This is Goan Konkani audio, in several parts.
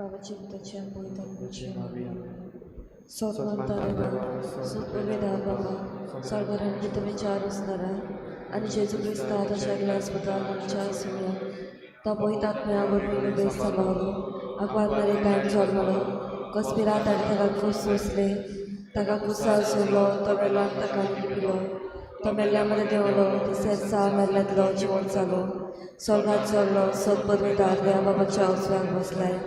बाबाची पुताची आनी पवित्र आत्म्याची. नावी आमेन. सोत मानता देवा, सोत उमेदा बाबा, स्वर्गार आनी पृथ्वीच्या रचणारा आनी जेजू क्रिस्ता ताच्या ग्लास पुता आमच्या आसुया, तो पवित्र आत्म्या वरवीं बेस सांबाळलो, आकवार मरे टायम जल्मलो, कोस्पिरा ताणें ताका कूस सोंसले, ताका कुसार सोडलो, तो मेल्ल्यान ताका लिपिलो, तो मेल्ल्या मदें देंवलो, तिसऱ्या दिसा मेल्ल्यांतलो जिवंत जालो, स्वर्गात चडलो, सत पदवीदार देवा बाबाच्या उजव्याक बसलाय.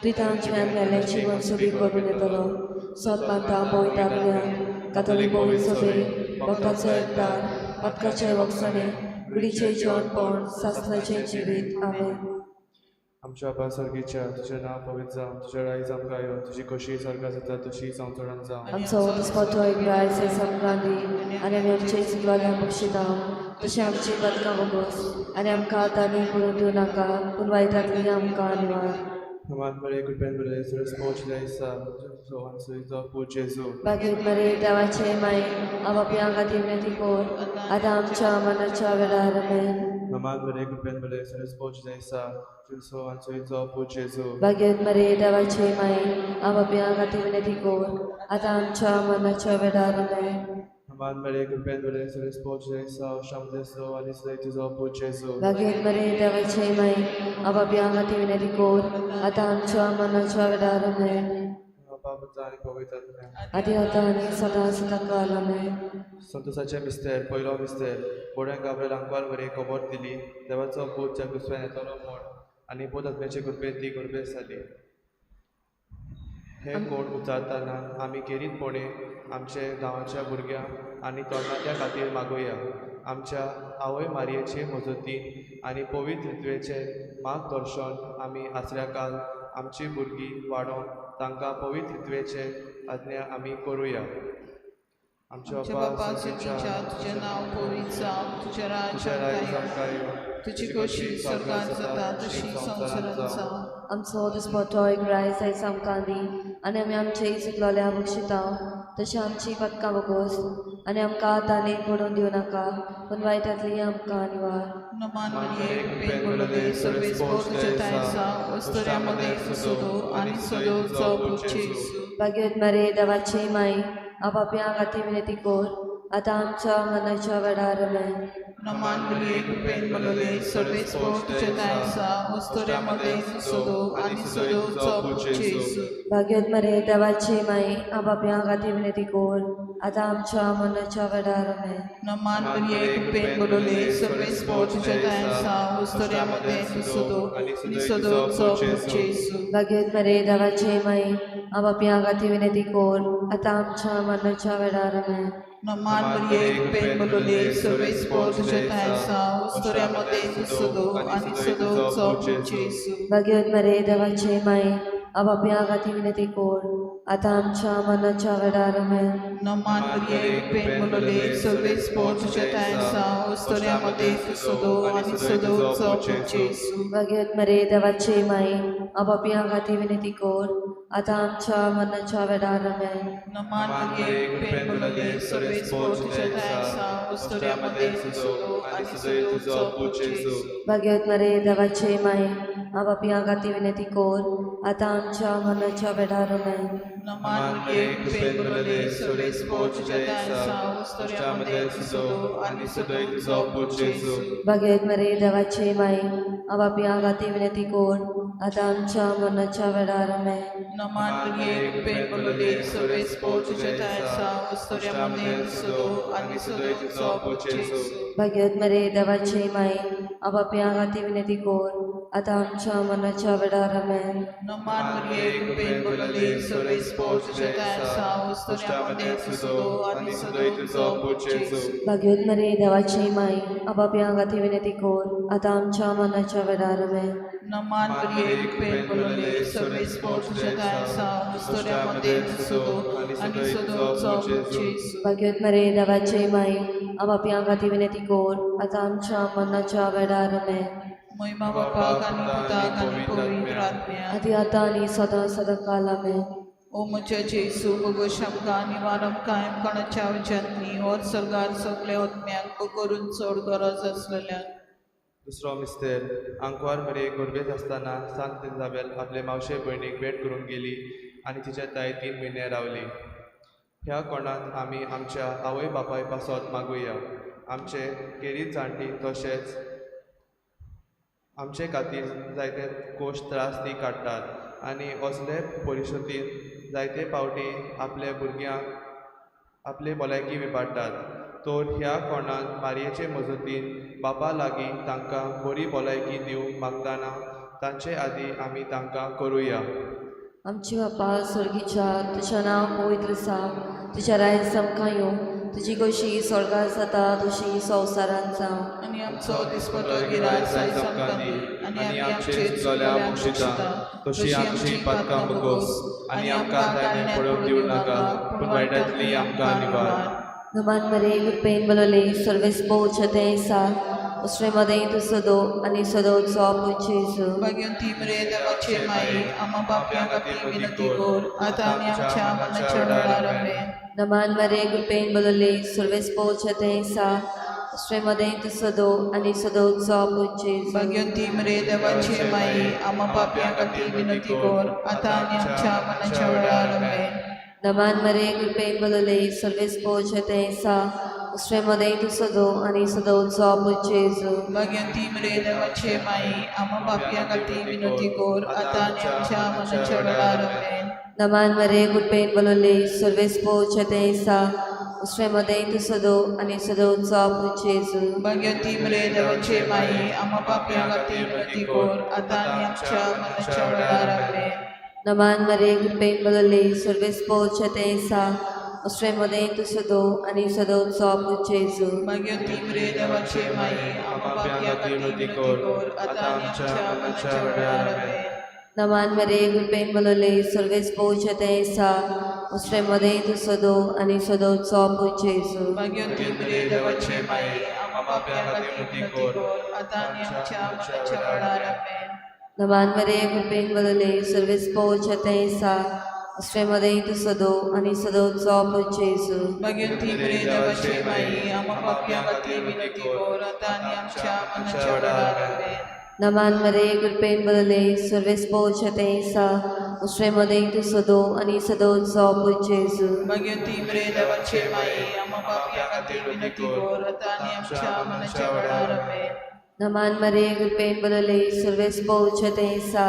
तुवें आमच्या मेल्ल्याची मनसुबी करून येतलो. सोत मानता पवित्र आत्म्या, कातोलीक पवित्र सभे, भक्ताचो एकदार, पदकाचे वखसणे, कुडीचें जिवनपण, सासणाचें जिवीत. आमेन. आमच्या बापा सर्गीच्या, तुजें नांव पवित्र जावं, तुजें रायज आमकां यो, तुजी खोशी स्वर्गात जाता तशी संवसारांत जावं. आमचो दिसपट्टो एक रायज आयज आमकां दी आनी आमी आमचे चुकलोल्या बक्षिता तशें आमची बदकां बोगोस आनी आमकां आतां करून दिवं नाका, पूण वायटांतली आमकां निवार. नमान मरे, कृपेन बरे, सरस पोच आसा तुजो पूत जेजू. बागेत मरे देवाचे माई, आपापया खातीर विनंती कर, आतां आमच्या मनाच्या वेळार. आमेन. नमान मरे, कृपेन बरे, सरस पोच आसा तुजो पूत जेजू. बागेत मरे देवाचे माई, आपापया खातीर विनंती कर, आतां आमच्या मनाच्या वेळार. आमेन. नमान मरे, कृपेन बरे, सरस पोच आसा श्याम आनी सदां तुजो पूत जेजू. बागेत मरे देवाचे माई, आपापया खातीर विनंती कर, आतां आमच्या मनाच्या वेळार. आमेन. बापा पुता आनी पवित्र आत्म्या. आदी आतां आनी सदां सदां काल. आमेन. संतोषाचे मिस्तेर. पयलो मिस्तेर. बोड्यां गाब्रेल आंकवार वरी खबर दिली, देवाचो पूत ज्या क्रिस्तान येतलो म्हण, आनी पूत आत्म्याचे कृपेन ती गुरबेस जाली. हे कोण उचारतना आमी खेरीतपणे आमचे गांवाच्या भुरग्यांक आनी तरणाट्या खातीर मागुया. आमच्या आवय मारयेचे मजतीन आनी पवित्र त्वेचे मार्गदर्शन आमी आसऱ्याकाल आमची भुरगीं वाडोवन तांकां पवित्र त्वेचे आज्ञा आमी करुया. आमच्या आमच्या बापा बापा सर्गीच्या, सर्गीच्या, तुजें नांव पवित्र जावं, तुजें राज्य तुजें राज आमकां आमकां येवं, येवं, तुजी खोशी स्वर्गात जाता तशी संवसारांत जावं. आमचो दिसपट्टो एक रायस आयज आमकां दी आनी आमी आमचे चुकलोल्या बक्षिता तशें आमची पदकां बोगोस आनी आमकां आतां पडून दिवं नाका, पूण वायटांतली आमकां निवार. नमान मरिये, कृपेन भरलें, सर्वेस्पर तुज्या ठांय आसा, अस्तुऱ्यां मदें तूं सदो आनी सदोचो पूत जेजू. भाग्यवत मरे देवाची माई, आपापया खातीर विनंती कर, आतां आमच्या मनाच्या वेळार. आमेन. नमान मरिये, कृपेन भरलें, सर्वेस्पर तुज्या ठांय आसा, अस्तुऱ्यां मदें तूं सदो आनी सदोचो पूत जेजू. भाग्यवत मरे देवाची माई, आपापया खातीर विनंती कर, आतां आमच्या मनाच्या वेळार. आमेन. नमान मरिये, कृपेन भरलें, सर्वेस्पर तुज्या ठांय आसा, अस्तुऱ्यां मदें तूं सदो आनी सदोचो पूत जेजू. भाग्यवत मरे देवाची माई, आपापया खातीर विनंती कर, आतां आमच्या मनाच्या वेळार. आमेन. नमान मरिये, कृपेन भरलें, सर्वेस्पर तुज्या ठांय आसा, अस्तुऱ्यां मदें तूं सदो आनी सदोचो पूत जेजू. भाग्यवत मरे देवाची माई, आपापया खातीर विनंती कर, आतां आमच्या मनाच्या वेळार. आमेन. नमान मरिये, कृपेन भरलें, सर्वेस्पर तुज्या ठांय आसा, अस्तुऱ्यां मदें तूं सदो आनी सदोचो पूत जेजू. भाग्यवत मरे देवाची माई, आपापया खातीर विनंती कर, आतां आमच्या मनाच्या वेळार. आमेन. नमान मरिये, कृपेन भरलें, सर्वेस्पर तुज्या ठांय आसा, अस्तुऱ्यां मदें तूं सदो आनी सदोचो पूत जेजू. भाग्यवत मरे देवाची माई, आपापया खातीर विनंती कर, आतां आमच्या मनाच्या वेळार. आमेन. नमान मरिये, कृपेन भरलें, सर्वेस्पर तुज्या ठांय आसा, अस्तुऱ्यां मदें तूं सदो आनी सदोचो पूत जेजू. भाग्यवत मरे देवाची माई, आपापया खातीर विनंती कर, आतां आमच्या मनाच्या वेळार. आमेन. नमान मरिये, कृपेन भरलें, सर्वेस्पर तुज्या ठांय आसा, अस्तुऱ्यां मदें तूं सदो आनी सदोचो पूत जेजू. भाग्यवत मरे देवाची माई, आपापया खातीर विनंती कर, आतां आमच्या मनाच्या वेळार. आमेन. नमान मरिये, कृपेन भरलें, सर्वेस्पर तुज्या ठांय आसा, अस्तुऱ्यां मदें तूं सदो आनी सदोचो पूत जेजू. भाग्यवत मरे देवाची माई, आपापया खातीर विनंती कर, आतां आमच्या मनाच्या वेळार. आमेन. नमान मरिये, कृपेन भरलें, सर्वेस्पर तुज्या ठांय आसा, अस्तुऱ्यां मदें तूं सदो आनी सदोचो पूत जेजू. भाग्यवत मरे देवाची माई, आपापया खातीर विनंती कर, आतां आमच्या मनाच्या वेळार. आमेन. महिमा बापाक आनी पुताक आनी पवित्र आत्म्याक. आदी आतां आनी सदां सदां काल. आमेन. ओ म्हज्या जेजू, भोगोश आमकां निवार आमकां आमकाणाच्या उज्यांतली और सर्गार सगल्या आत्म्यांक करून चड गरज आसलेल्यांक. दुसरो मिस्तेर आंकवार मरियेक गोरबेज आसतना सांत इजाबेल आपले मावशे भयणीक भेट करूंक गेली आनी तिचे ताई 3 म्हयने रावली. ह्या कोणांत आमी आमच्या आवय बापाय पासत मागुया. आमचे खेरीत जाणटी तशेंच आमचे खातीर जायते कोश त्रास ती काडटात आनी असले परिशतीन जायते फावटी आपल्या भुरग्यांक आपली भलायकी विबाडटात. तर ह्या कोणांत मारयेचे मजतीन बापा लागीं तांकां बरी भलायकी दिवंक मागतना तांचे आदी आमी तांकां करुया. आमची बापा स्वर्गीच्या तुज्या नांव पवित्र जावं, तुज्या राय आमकां येवं, तुजी कशी स्वर्गार जाता तशी संवसारांत जावं. आनी आमचो दिसपटो गिरास आयज आमकां दी आनी आमी आमचे चुकलोल्या बक्षिता तशी आमची पातकां बगोस आनी आमकां ताणें पळोवंक दिवं नाका पूण वायटांतली आमकां निवार. नमान मरे कृपेन बलवले सर्वेस पोवचे सा उसरे तूं सदो आनी सदोचो जेजू. भाग्यवंती मरे देवाचे माई, आम्हा पाप्यां खातीर विनंती कर आतां आनी आमच्या मरणाच्या वेळार. आमेन. नमान मरे कृपेन बलवले सर्वेस पोवचे सा उसरे तूं सदो आनी सदोचो जेजू. भाग्यवंती मरे देवाचे माई, आम्हा पाप्यां खातीर विनंती कर आतां आनी आमच्या मरणाच्या वेळार. आमेन. नमान मरे कृपेन बलवले सर्वेस पोवचे सा उसरे तूं सदो आनी सदोचो जेजू. भाग्यवंती मरे देवाचे माई, आम्हा पाप्यां खातीर विनंती कर आतां आनी आमच्या मरणाच्या वेळार. आमेन. नमान मरे कृपेन बलवले सर्वेस पोवचे सा उसरे तूं सदो आनी सदोचो जेजू. भाग्यवंती मरे देवाचे माई, आम्हा पाप्यां खातीर विनंती कर आतां आनी आमच्या मरणाच्या वेळार. आमेन. नमान मरे कृपेन बलवले सर्वेस पोवचे सा उसरे तूं सदो आनी सदोचो जेजू. भाग्यवंती मरे देवाचे माई, आम्हा पाप्यां खातीर विनंती कर आतां आनी आमच्या मरणाच्या वेळार. आमेन. नमान मरे कृपेन बलवले सर्वेस पोवचे सा उसरे तूं सदो आनी सदोचो जेजू. भाग्यवंती मरे देवाचे माई, आम्हा पाप्यां खातीर विनंती कर आतां आनी आमच्या मरणाच्या वेळार. आमेन. नमान मरे कृपेन बलवले सर्वेस पोवचे सा उसरे तूं सदो आनी सदोचो जेजू. भाग्यवंती मरे देवाचे माई, आम्हा पाप्यां खातीर विनंती कर आतां आनी आमच्या मरणाच्या वेळार. आमेन. नमान मरे कृपेन बलवले सर्वेस पोवचे सा उसरे तूं सदो आनी सदोचो जेजू. भाग्यवंती मरे देवाचे माई, आम्हा पाप्यां खातीर विनंती कर आतां आनी आमच्या मरणाच्या वेळार. आमेन. नमान मरे कृपेन बलवले सर्वेस पोवचे सा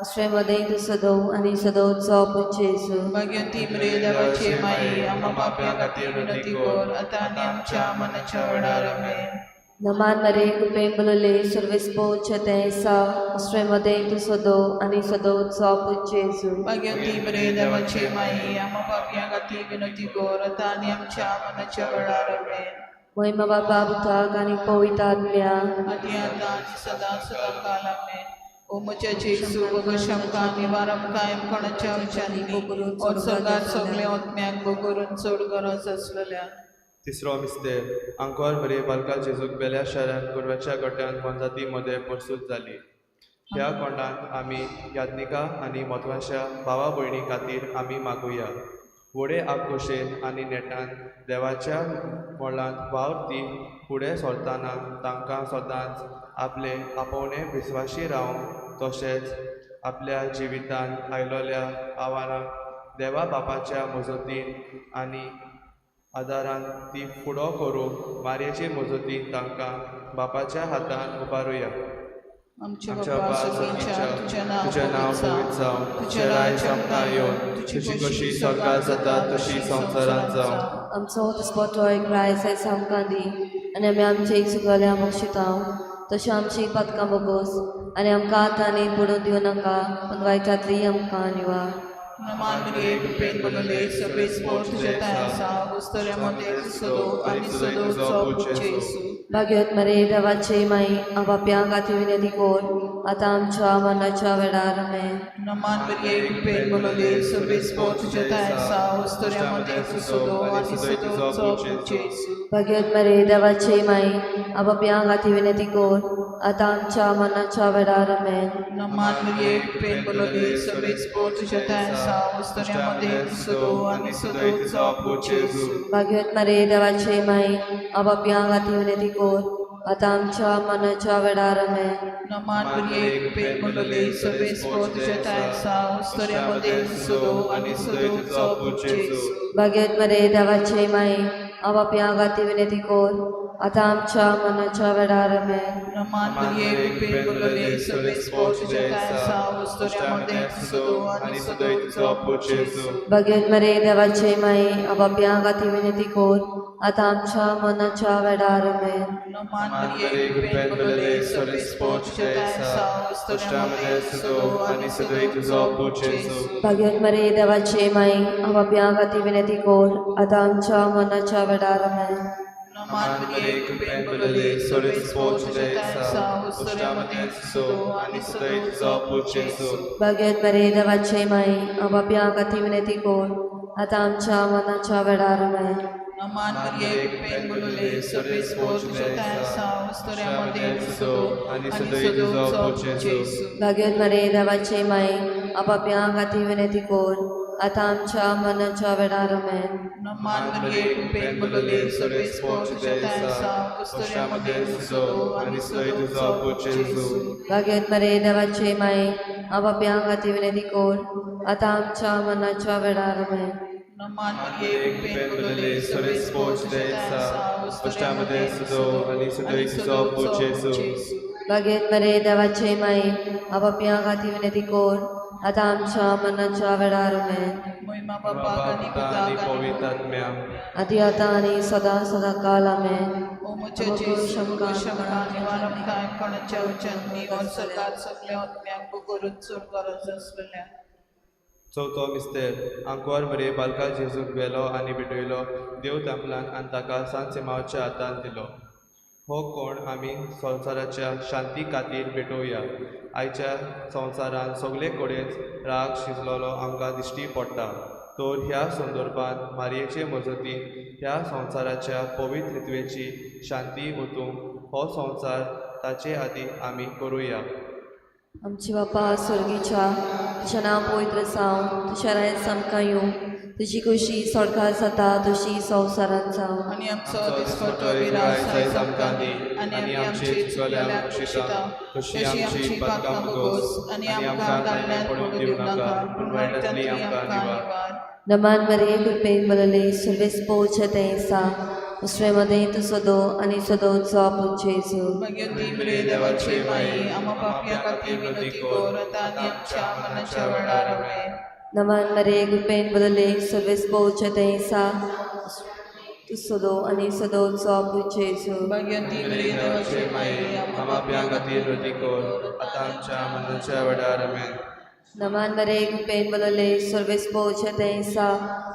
उसरे तूं सदो आनी सदोचो जेजू. भाग्यवंती मरे देवाचे माई, आम्हा पाप्यां खातीर विनंती कर आतां आनी आमच्या मरणाच्या वेळार. आमेन. नमान मरे कृपेन बलवले सर्वेस पोवचे सा उसरे तूं सदो आनी सदोचो जेजू. भाग्यवंती मरे देवाचे माई, आम्हा पाप्यां खातीर विनंती कर आतां आनी आमच्या मरणाच्या वेळार. आमेन. महिमा बाबा पुताक आनी पवित्र आत्म्या आदी आतां आनी सदां सदां काल. आमेन. ओ म्हज्या जेजू, बगश आमकां निवार आमकां कोणाच्या उच्चांनी ओ स्वर्गार सगळे आत्म्याक बगरून चड गरज आसलेल्या. तिसरो मिस्तेर आंकवार मरे बालका जेजूक बेल्या शारांत गोरवाच्या गोट्यांत मोनजाती मदें प्रस्तूत जाली. ह्या कोंडांत आमी याज्ञिका आनी म्हत्वाच्या भावा भयणी खातीर आमी मागुया. व्हडे आपखोशेन आनी नेटान देवाच्या मळांत वावर ती फुडें सरतना तांकां सदांच आपले आपोवणे विस्वाशी रावंक तशेंच आपल्या जिवितांत आयलोल्या आव्हानांक देवा बापाच्या मजतीन आनी आदारान ती फुडो करूंक मारयेचे मजतीन तांकां बापाच्या हातान उबारुया. आमच्या आमच्या बापा बापा स्वर्गीच्या, स्वर्गीच्या, तुजें नांव तुजें नांव पवित्र पवित्र जावं, जावं, तुजें तुजें राज्य राज्य आमकां आमकां येवं, येवं, तुजी तुजी खोशी खोशी स्वर्गांत स्वर्गांत जाता जाता तशी तशी संवसारांत संवसारांत जावं. जावं. आमचो दिसपटो एक रायस आयज आमकां दी आनी आमी आमचे चुकलेल्या बक्षिता तशें आमची पातकां बगोस आनी आमकां आतां न्ही पडून दिवं नाका पूण वायटांतली आमकां निवार. नमान मरिये, कृपेन भरलेले, सर्वेस पोर तुज्या ठांय आसा, उस्तऱ्या मदें तूं सदो आनी सदोचो पूत जेजू. भाग्यवत मरे देवाचे माई, आपाप्यां खातीर विनंती कर आतां आमच्या मरणाच्या वेळार. आमेन. नमान मरिये, कृपेन भरलेले, सर्वेस पोर तुज्या ठांय आसा, उस्तऱ्या मदें तूं सदो आनी सदोचो पूत जेजू. भाग्यवत मरे देवाचे माई, आपाप्यां खातीर विनंती कर आतां आमच्या मरणाच्या वेळार. आमेन. नमान मरिये, कृपेन भरलेले, सर्वेस पोर तुज्या ठांय आसा, उस्तऱ्या मदें तूं सदो आनी सदोचो पूत जेजू. भाग्यवत मरे देवाचे माई, आपाप्यां खातीर विनंती कर आतां आमच्या मनाच्या वेळार आमेन. नमान मरिये कृपेन भरलेले सर्वेस्पोर तुज्या ठांय आसा उस्तोऱ्या मदें सदो आनी सदोचो पूत जेजू. भाग्यवत मरे देवाचे माई आपापया खातीर विनंती कर आतां आमच्या मनाच्या वेळार आमेन. नमान मरिये कृपेन भरलेले सर्वेस्पोर तुज्या ठांय आसा उस्तोऱ्या मदें सदो आनी सदोचो पूत जेजू. भाग्यवत मरे देवाचे माई आपापया खातीर विनंती कर आतां आमच्या मनाच्या वेळार आमेन. नमान मरिये कृपेन भरलेले सर्वेस्पोर तुज्या ठांय आसा उस्तोऱ्या मदें सदो आनी सदोचो पूत जेजू. भाग्यवत मरे देवाचे माई आपापया खातीर विनंती कर आतां आमच्या मनाच्या वेळार आमेन. नमान मरिये कृपेन भरलेले सर्वेस्पोर तुज्या ठांय आसा उस्तोऱ्या मदें सदो आनी सदोचो पूत जेजू. भाग्यवत मरे देवाचे माई आपापया खातीर विनंती कर आतां आमच्या मनाच्या वेळार आमेन. नमान मरिये कृपेन भरलेले सर्वेस्पोर तुज्या ठांय आसा उस्तोऱ्या मदें सदो आनी सदोचो पूत जेजू. भाग्यवत मरे देवाचे माई आपापया खातीर विनंती कर आतां आमच्या मनाच्या वेळार आमेन. नमान मरिये कृपेन भरलेले सर्वेस्पोर तुज्या ठांय आसा उस्तोऱ्या मदें सदो आनी सदोचो पूत जेजू. भाग्यवत मरे देवाचे माई आपापया खातीर विनंती कर आतां आमच्या मनाच्या वेळार आमेन. नमान मरिये कृपेन भरलेले सर्वेस्पोर तुज्या ठांय आसा उस्तोऱ्या मदें सदो आनी सदोचो पूत जेजू. भाग्यवत मरे देवाचे माई आपापया खातीर विनंती कर आतां आमच्या मनाच्या वेळार आमेन. महिमा बापाक आनी पुता आनी पुताक आनी पवित्र आत्म्या आदी आतां आनी सदां सदां काल आमेन. ओ म्हज्या जेजू क्षमा निवारण कांय कोणाच्या उच्चांनी और सरकार सगळ्या आत्म्यांक करून चड गरज आसलेल्या. चवथो मिस्तेर आंकवार मरे बालका जेजूक व्हेलो आनी भेटयलो देव तेंपलान आनी ताका सांत सिमांवच्या हातान दिलो. हो कोण आमी संवसाराच्या शांती खातीर भेटोवया. आयच्या संवसारान सगळे कडेन राग शिजलेलो आमकां दिश्टी पडटा तर ह्या संदर्भात मारयेचे मजतीन ह्या संवसाराच्या पवित्रत्वेची शांती ओतूंक हो संवसार ताचे आदीं आमी करुया. आमची बापा स्वर्गीच्या तुजें नांव पवित्र जावं, तुज्या रायस आमकां येवं, तुजी खुशी स्वर्गार जाता तशी संवसारांत जावं. आनी आमचो दिसपट्टो विरास आयज आमकां दी आनी आमी आमची चुकल्याक बक्षिता तशी आमची पातकां भोगोस आनी आमकां दाडण्यात पडूंक दिवं नाका पूण वायटांतली आमकां निवार. नमान मरिये कृपेन भरलेले सर्वेस्पोर तें आसा दुसरे मदें तूं सदो आनी सदोचो पूत जेजू. मागीर ती मरे देवाची माई आमा पापया खातीर विनंती कर आतां आनी आमच्या मरणाच्या वेळार आमेन. नमान मरिये कृपेन भरलेले सर्वेस्पोर तें आसा तूं सदो आनी सदोचो पूत जेजू. मागीर ती मरे देवाची माई आमा पापयां खातीर विनंती कर आतां आमच्या मरणाच्या वेळार आमेन. नमान मरिये कृपेन भरलेले सर्वेस्पोर तें आसा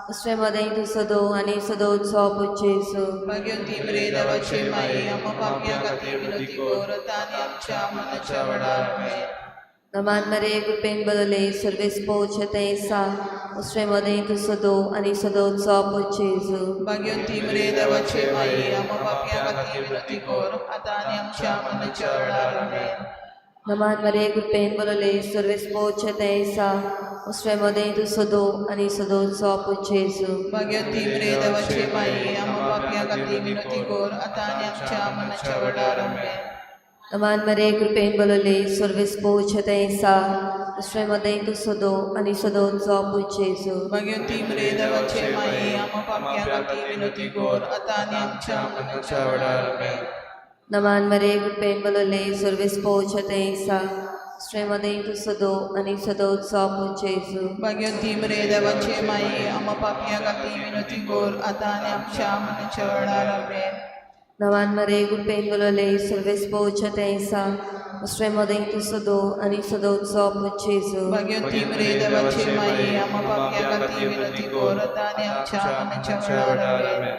दुसरे मदें तूं सदो आनी सदोचो पूत जेजू. मागीर ती मरे देवाची माई आमा पापया खातीर विनंती कर आतां आनी आमच्या मरणाच्या वेळार आमेन. नमान मरिये कृपेन भरलेले सर्वेस्पोर तें आसा दुसरे मदें तूं सदो आनी सदोचो पूत जेजू. मागीर ती मरे देवाची माई आमा पापया खातीर विनंती कर आतां आनी आमच्या मरणाच्या वेळार आमेन. नमान मरिये कृपेन भरलेले सर्वेस्पोर तें आसा दुसरे मदें तूं सदो आनी सदोचो पूत जेजू. मागीर ती मरे देवाची माई आमा पापया खातीर विनंती कर आतां आनी आमच्या मरणाच्या वेळार आमेन. नमान मरिये कृपेन भरलेले सर्वेस्पोर तें आसा दुसरे मदें तूं सदो आनी सदोचो पूत जेजू. मागीर ती मरे देवाची माई आमा पापया खातीर विनंती कर आतां आनी आमच्या मरणाच्या वेळार आमेन. नमान मरिये कृपेन भरलेले सर्वेस्पोर तें आसा दुसरे मदें तूं सदो आनी सदोचो पूत जेजू. मागीर ती मरे देवाची माई आमा पापया खातीर विनंती कर आतां आनी आमच्या मरणाच्या वेळार आमेन. नमान मरिये कृपेन भरलेले सर्वेस्पोर तें आसा दुसरे मदें तूं सदो आनी सदोचो पूत जेजू. मागीर ती मरे देवाची माई आमा पापया खातीर विनंती कर आतां आनी आमच्या मरणाच्या वेळार आमेन.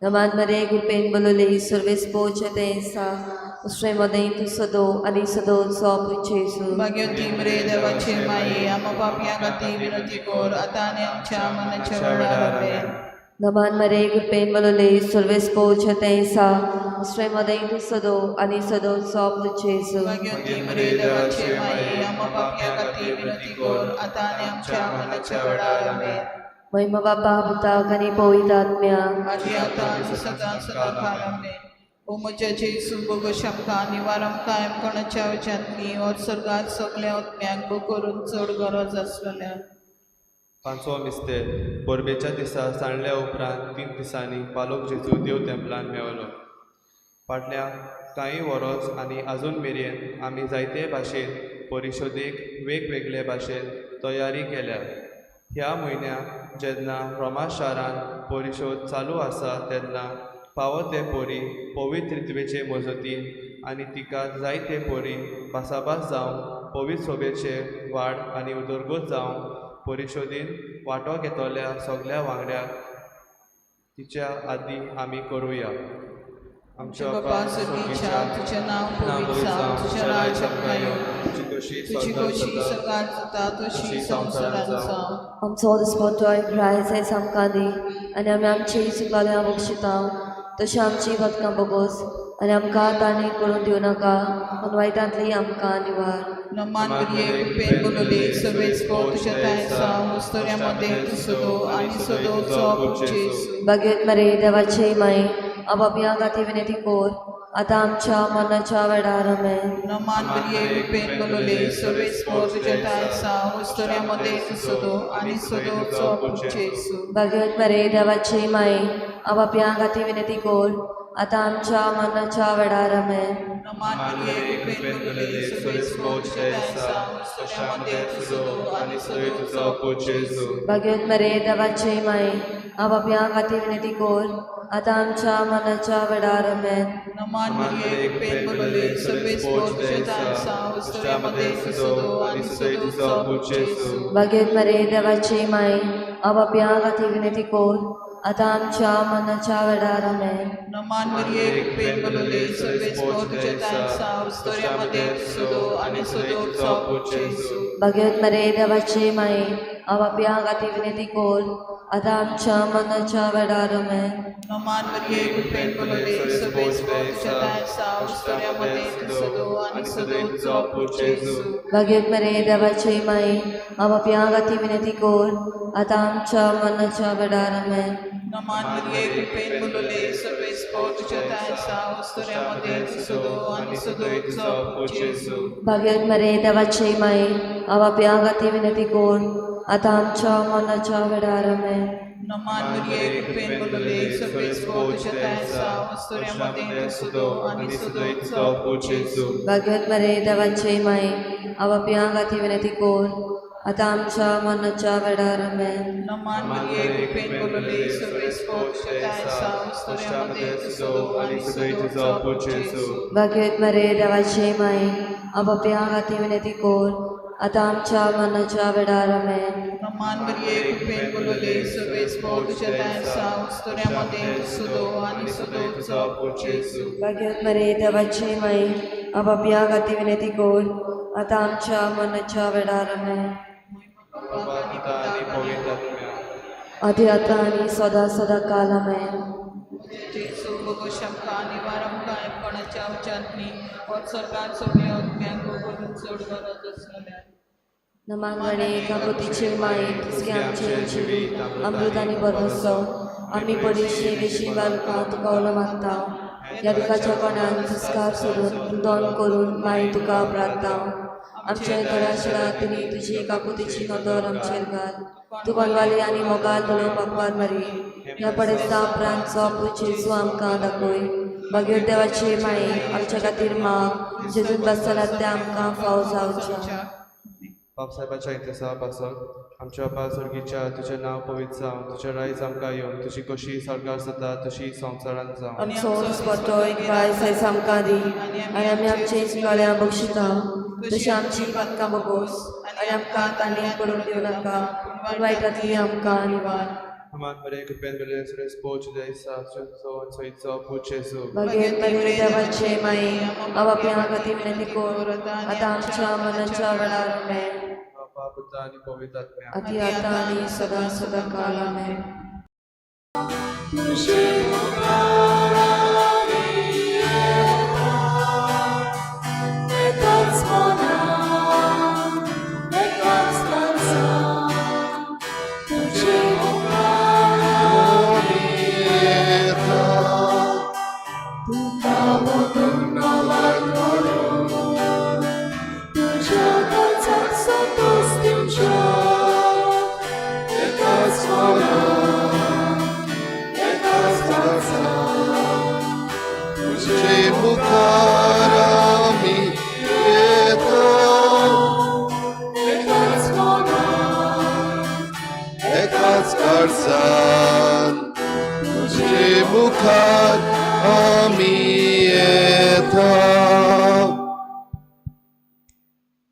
नमान मरिये कृपेन भरलेले सर्वेस्पोर तें आसा दुसरे मदें तूं सदो आनी सदोचो पूत जेजू. मागीर ती मरे देवाची माई आमा पापया खातीर विनंती कर आतां आनी आमच्या मरणाच्या वेळार आमेन. नमान मरिये कृपेन भरलेले सर्वेस्पोर तें आसा दुसरे मदें तूं सदो आनी सदोचो पूत जेजू. मागीर ती मरे देवाची माई आमा पापया खातीर विनंती कर आतां आनी आमच्या मरणाच्या वेळार आमेन. महिमा बापा पुताक आनी पवित्र आत्म्याक आदी आतां आनी सदां सदां काल आमेन. ओ म्हज्या जेजू बोगोश आमकां निवार आमकां कोणाच्या वच्यांतली और स्वर्गात सगळ्या आत्म्यांक बो करून चड गरज आसलेल्या. पांचवो मिस्तेर. परबेच्या दिसा सांडल्या उपरांत 3 दिसांनी पालोक जेजू देव तेंपलान मेवलो. फाटल्या कांय वरोस आनी आजून मेरेन आमी जायते भाशेन परिशोदेक वेगवेगळे भाशेन तयारी केल्या. ह्या म्हयन्याक जेन्ना रोमा शारान परिशोद चालू आसा तेन्ना फावो ते परी पवित्रित्वेचे मजतीन आनी तिका जायते परी भासाभास जावंक पवित्र सोबेचे वाड आनी उदरगत जावंक परिशोदीन वांटो घेतल्या सगल्या वांगड्याक तिच्या आदीं आमी करुया. आमच्या बापा सर्गीच्या, तुजें नांव पवित्र जावं, तुजें राज्य आमकां येवं, तुजी खोशी स्वर्गात जाता तशी संवसारांत जावं. आमचो दिसपट्टो ग्रायस आयज आमकां दी आनी आमी आमची चुकल्यां बक्षिता तशी आमची बदकां बगोस आनी आमकां तांणी पडून दिवं नाका पूण वायटांतली आमकां निवार. नमान मरिये कृपेन बोलले सर्वेच पो तुझ्या ठांय आसा, उस्तोऱ्या मदें तूं सदो आनी सदोचो पूत जेजू. बागेत मरे देवाचे माई आपापया खातीर विनंती कोर आतां आमच्या मरणाच्या वेळार. आमेन. नमान मरिये कृपेन बोलले सर्वेच पो तुझ्या ठांय आसा, उस्तोऱ्या मदें तूं सदो आनी सदोचो पूत जेजू. बागेत मरे देवाचे माई आपापया खातीर विनंती कोर आतां आमच्या मरणाच्या वेळार. आमेन. नमान मरिये कृपेन बोलले सर्वेच पो तुझ्या ठांय आसा, उस्तोऱ्या मदें तूं सदो आनी सदोचो पूत जेजू. बागेत मरे देवाचे माई आपापया खातीर विनंती कोर आतां आमच्या मरणाच्या वेळार. आमेन. नमान मरिये कृपेन बोलले सर्वेच पो तुझ्या ठांय आसा, उस्तोऱ्या मदें तूं सदो आनी सदोचो पूत जेजू. बागेत मरे देवाचे माई आपापया खातीर विनंती कोर आतां आमच्या मरणाच्या वेळार. आमेन. नमान मरिये कृपेन बोलले सर्वेच पो तुझ्या ठांय आसा, उस्तोऱ्या मदें तूं सदो आनी सदोचो पूत जेजू. बागेत मरे देवाचे माई आपापया खातीर विनंती कोर आतां आमच्या मरणाच्या वेळार. आमेन. नमान मरिये कृपेन बोलले सर्वेच पो तुझ्या ठांय आसा, उस्तोऱ्या मदें तूं सदो आनी सदोचो पूत जेजू. बागेत मरे देवाचे माई आपापया खातीर विनंती कोर आतां आमच्या मरणाच्या वेळार. आमेन. नमान मरिये कृपेन बोलले सर्वेच पो तुझ्या ठांय आसा, उस्तोऱ्या मदें तूं सदो आनी सदोचो पूत जेजू. बागेत मरे देवाचे माई आपापया खातीर विनंती कोर आतां आमच्या मरणाच्या वेळार. आमेन. नमान मरिये कृपेन बोलले सर्वेच पो तुझ्या ठांय आसा, उस्तोऱ्या मदें तूं सदो आनी सदोचो पूत जेजू. बागेत मरे देवाचे माई आपापया खातीर विनंती कोर आतां आमच्या मरणाच्या वेळार. आमेन. नमान मरिये कृपेन बोलले सर्वेच पो तुझ्या ठांय आसा, उस्तोऱ्या मदें तूं सदो आनी सदोचो पूत जेजू. बागेत मरे देवाचे माई आपापया खातीर विनंती कोर आतां आमच्या मरणाच्या वेळार. आमेन. नमान मरिये कृपेन बोलले सर्वेच पो तुझ्या ठांय आसा, उस्तोऱ्या मदें तूं सदो आनी सदोचो पूत जेजू. बागेत मरे देवाचे माई आपापया खातीर विनंती कोर आतां आमच्या मरणाच्या वेळार. आमेन. बाबा पिता आनी पवित्र आत्म्या आदी आतां आनी सदां सदां काल. आमेन. जेजू बोगोश आमकां निवार आमकां कोणाच्या उच्चांतनी और स्वर्गात सगळ्या आत्म्यांक करून चड गरज आसलेल्या. नमान म्हणे काकुतीचे माई तुझे आमचे जिवीत अमृत आनी भरवंसो आमी पडिशी विशी बालकां तुका उलो मागता. ह्या दुखाच्या कोणान तिस्कार सोडून दोन करून माई तुका प्रार्थता. आमच्या थोड्या शिरांतनी तुजी काकुतीची नदर आमचेर घाल. तूं कोणवाली आनी मोगाल उलोवपाक वार मारी ह्या पडेस्ता उपरांतचो पूत जेजू आमकां दाखय. बागेर देवाची माई आमच्या खातीर माग जेजून बसलात ते आमकां फाव जावचें. बापसाहेबाच्या इतिहासा पासत आमच्या बापा स्वर्गीच्या तुजें नांव पवित्र जावं, तुजें रायज आमकां येवं, तुजी कशी स्वर्गार जाता तशी संवसारांत जावं. आमचो दिसपट्टो एक पायस आयज आमकां दी आनी आमी आमची चुकल्या बक्षिता तशी आमची पातकां बगोस आनी आमकां तांणी पडून दिवं नाका पूण वायटांतली आमकां निवार. हमान बरे कृपेन बरे सुरेश पोच जयसा सईचो पूत जेजू. बागेत मरे देवाचे माई आपापया खातीर विनंती कोर आतां आमच्या मरणाच्या वेळार. आमेन. बापा पुता आनी पवित्र आत्म्या आदी आतां आनी सदां सदां काल. आमेन. Tuka.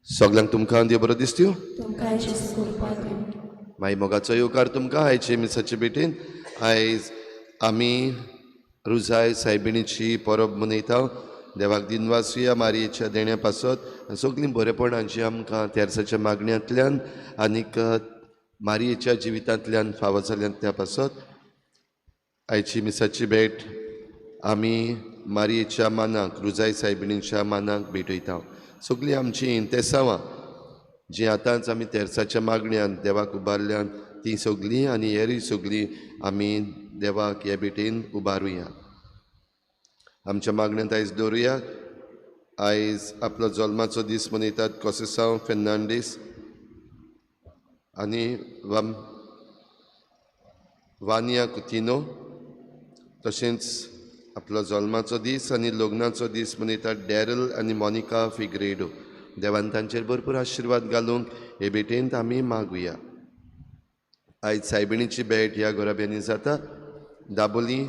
सगल्यांक तुमकां देव बरो दिसत्यो. तुमकां जेजू कृपा दिवं. माई मोगाचो येवकार तुमकां आयचे मिसाचे भेटेन. आयज आमी रुजाय सायबिणीची परब मनयता. देवाक दिनवासुया मारयेच्या देण्या पासत सगळीं बरेपणां जीं आमकां तेर्साच्या मागण्यांतल्यान आनीक मारयेच्या जिवितांतल्यान फावो जाल्यात त्या पासत आयची मिसाची भेट आमी मारयेच्या मानाक, रुजाय सायबिणीच्या मानाक भेटयता. सगळीं आमचीं इंतेसांवां जीं आतांच आमी तेर्साच्या मागण्यान देवाक उबारल्यान तीं सगळीं आनी हेरूय सगळीं आमी देवाक हे भेटेन उबारुया. आमच्या मागण्यांत आयज दवरुया. आयज आपलो जल्माचो दीस मनयतात कोसेसांव फेर्नांडीस आनी वानिया कुतिनो. तशेंच आपलो जल्माचो दीस आनी लग्नाचो दीस मनयतात डॅरल आनी मोनिका फिग्रेडो. देवान तांचेर भरपूर आशिर्वाद घालूंक हे भेटेंत आमी मागुया. आयज सायबिणीची भेट ह्या घराब्यांनी जाता. Dabolim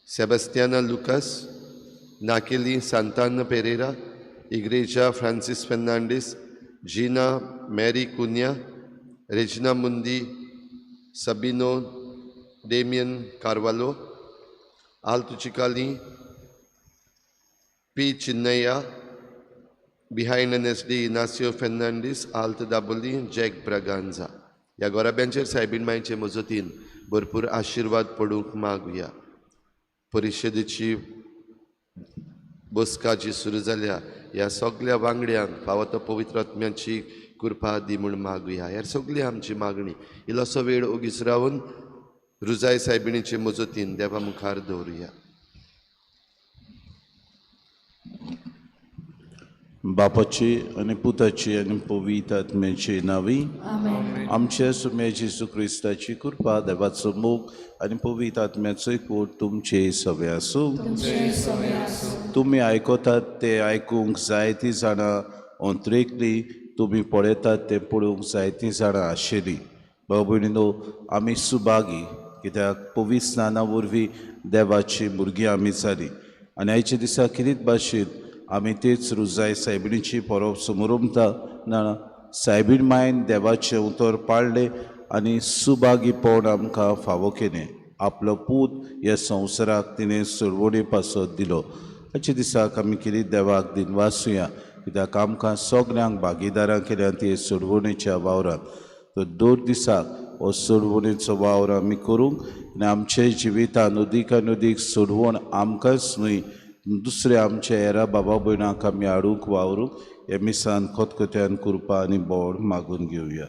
Sebastiana Lucas, Naqueli Santana Pereira, Igreja Francis Fernandes, Gina Mary Cunha, Regina Mundi, Sabino Damian Carvalho, Alto Chicalim, P Chinnaiah, behind N S D Inacio Fernandes, Alt Dabolim, Jack Braganza. ह्या गोराब्यांचेर सायबीण मायचे मजतीन भरपूर आशिर्वाद पडूंक मागुया. परिशदेची बसका जी सुरू जाल्या ह्या सगल्या वांगड्यांक फावो तो पवित्र आत्म्याची कृपा दी म्हूण मागुया. ह्या सगली आमची मागणी. इल्लोसो वेळ ओगीच रावन रुजाय सायबिणीचे मजतीन देवा मुखार दवरुया. बापाची आनी पुताची आनी पवित्र आत्म्याची नावी आमच्या सुम्या जेजू क्रिस्ताची कृपा, देवाचो मोग आनी पवित्र आत्म्याचो एकवट तुमचे सवे आसूं. तुमी आयकतात ते आयकूंक जायतीं जाणां अंतरेकली, तुमी पळयतात तें पळोवंक जायतीं जाणां आशिल्लीं. भाव भयणीनो, आमी सुभागी कित्याक पवित्र स्नाना वरवीं देवाची भुरगीं आमी जालीं आनी आयच्या दिसा कितेंच भाशेन आमी तेच रुजाय सायबिणीची परब समोरमता ना. सायबीण मायन देवाचें उतर पाळ्ळें आनी सुभागीपण आमकां फावो केलें. आपलो पूत ह्या संवसाराक तिणें सोडवणे पासत दिलो. आयच्या दिसाक आमी कितें देवाक दिनवासुया कित्याक आमकां सगल्यांक भागीदारां केल्या ते सोडवणेच्या वावरांत. तर दर दिसाक हो सोडवणेचो वावर आमी करूंक आनी आमच्या जिवितान अदीक आनी अदीक सोडवण आमकांच न्हय दुसरे आमच्या हेरा बाबा भयणांक आमी हाडूंक वावरूंक हे मिसान खतखत्यान कृपा आनी बोड मागून घेवया.